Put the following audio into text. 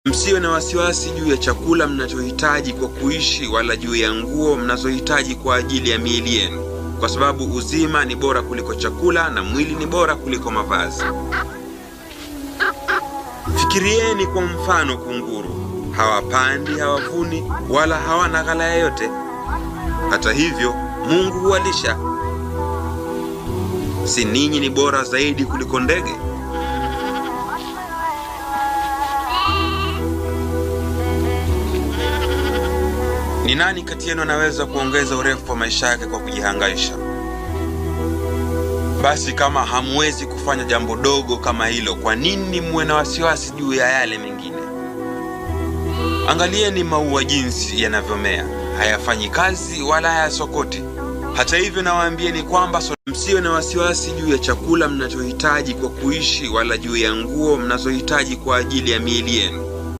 Msiwe na wasiwasi juu ya chakula mnachohitaji kwa kuishi, wala juu ya nguo mnazohitaji kwa ajili ya miili yenu, kwa sababu uzima ni bora kuliko chakula na mwili ni bora kuliko mavazi. Fikirieni kwa mfano kunguru, hawapandi, hawavuni, wala hawana ghala yoyote. Hata hivyo Mungu huwalisha. Si ninyi ni bora zaidi kuliko ndege? Ni nani kati yenu anaweza kuongeza urefu wa maisha yake kwa kujihangaisha? Basi kama hamwezi kufanya jambo dogo kama hilo, kwa nini muwe na wasiwasi juu ya yale mengine? Angalieni maua jinsi yanavyomea, hayafanyi kazi wala hayasokoti. Hata hivyo nawaambieni kwamba msiwe na wasiwasi juu ya chakula mnachohitaji kwa kuishi, wala juu ya nguo mnazohitaji kwa ajili ya miili yenu.